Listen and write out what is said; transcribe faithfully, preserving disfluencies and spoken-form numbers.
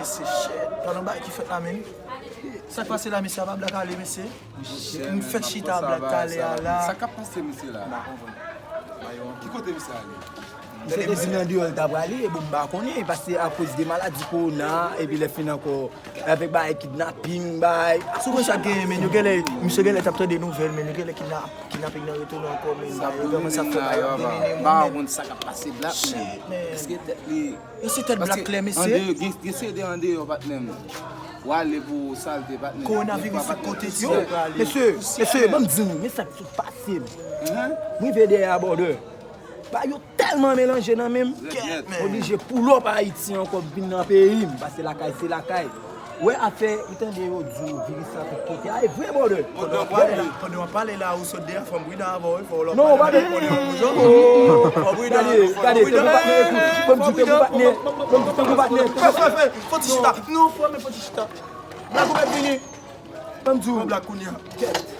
Se shit. Gade yon bagay ki fèt la, menm. Sa k pase la, mesye, a pa blak ale, mesye. M fèk chita blak talè a la. Sa k ap pase, mesye la? Ki kote misye ale? Misye te di nan deyò l ta prale, e bon, m pa konnen, paske akoz de maladi kowona, epi lè fin ankò, avèk bagay kidnaping, bagay. Sou konn sa k genyen, men yo genlè, misye genlè t ap tande nouvèl, men yo genlè kidnap, kidnaping nan retounen ankò, men bagay yo kòmanse ap fè bagay ap vini. M pa konn sa k ap pase blak, men. Èske tèt li Yo se tèt blak klè, mesye. Gen se de andeyò, patnè m. W ale pou salte, patnè. Kowonaviris tout kote, ti yo prale. Mesye, mesye, ban m di nou, men sa k sot pase m. M rive dèyè a bòdè. Ba yo tèlman melanje nan men m. M oblije pull up Ayiti ankò, vin nan peyi m, paske lakay se lakay. Wè afè, ou tande yo di w viris la tout kote. A, e vre, bòdè. Pandan w ap pale la, ou sot dèyè, fò m prida avè w, fò w lòk pale avè m. Non, ou pa bezwen. Gade, gade, tankou patnè, ekout, fò m di tankou patnè, fò m di tankou patnè. Fò ti chita. Non, fò men fò ti chita. Black ou mèt vini. Fò m di w. Black kounye a.